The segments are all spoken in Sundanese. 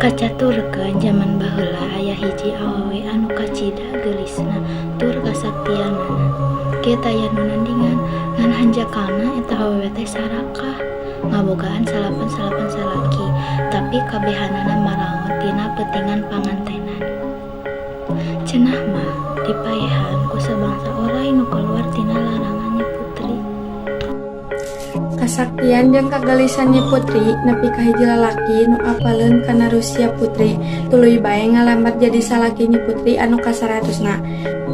Kacaturkeun jaman baheula aya hiji awewe anu kacida geulisna tur kasaktianana ge taya nu nandingan, ngan hanjakalna eta awewe teh sarakah, ngabogaan salapan-salapan salaki, tapi kabehanana marangot dina peutingan pangantenan. Cenah mah dipaehan ku sabangsa oray nu kaluar tina larangan Nyi Putri. Kasaktian jeung kageulisan Nyi Putri nepi ka hiji lalaki nu apaleun kana rusia Putri tuluy bae ngalamar jadi salaki Nyi Putri anu kasaratusna.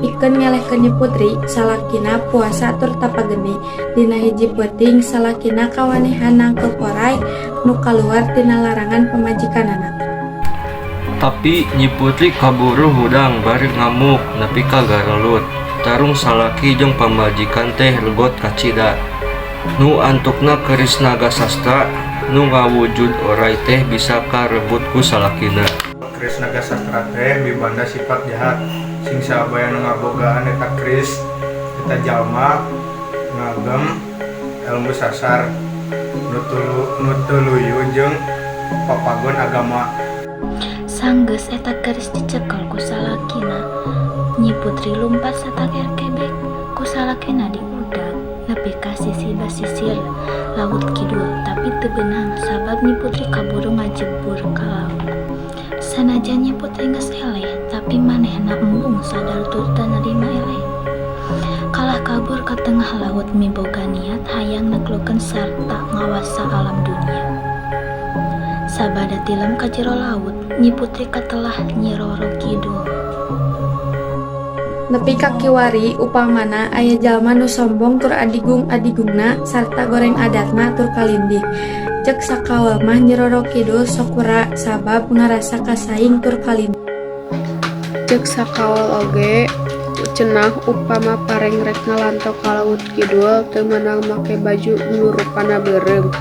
Pikeun ngelehkeun Nyi Putri, salakina puasa tur tapa geni. Dina hiji peuting salakina kawanehan nangkeup oray nu kaluar tina larangan pamajikanana. Tapi Nyi Putri kaburu hudang bari ngamuk nepi ka garelut. Tarung salaki jeung pamajikan teh regot kacida. Nu antukna keris naga sastra nu ngawujud oray teh bisa karebut ku salakina. Keris naga sastra teh mibanda sifat jahat. Sing saabaya nu ngabogaan eta keris eta jalma ngagem elmu sasar nu tuluyu jeung papagon agama. Sanggeus eta keris dicekel ku salakina, Nyi Putri lumpat sataker kebek, ku salakina diudag nepi ka sisi basisir laut kidul tapi teu beunang sabab Nyi Putri kaburu ngajebur ka laut. Sanajan Nyi Putri geus eleh, tapi manehna embung sadar tur teu narima eleh. Kalah kabur ka tengah laut miboga niat hayang naklukeun sarta ngawasa alam dunia. Sabada tilem ka jero laut, Nyi Putri katelah Nyi Roro Kidul. Nepi ka kiwari upamana aya jalma nu sombong tur adigung-adigungna sarta goreng adatna tur kalindih. Ceuk sakaol mah Nyi Roro Kidul sok wera sabab ngarasa kasaing tur kalindih. Ceuk sakaol oge cenah upama pareng rek ngalanto ka laut kidul teu meunang make baju nu rupana beureum.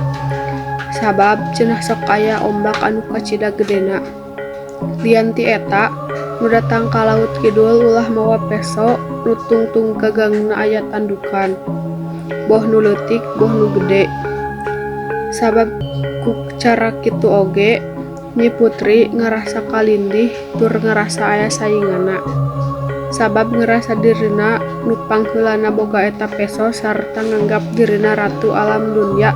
Sabab cenah sok aya ombak anu kacida gedena. Lian ti eta, nu datang ka laut kidul ulah mawa peso nu tungtung gagangna aya tandukan, boh nu leutik boh nu gede. Sabab ku cara kitu oge, Nyi Putri ngarasa kalindih tur ngarasa aya sainganna. Sabab ngarasa dirina nu pangheulana boga eta peso sarta nganggap dirina ratu alam dunya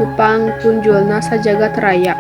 nu pangpunjulna sajagat raya.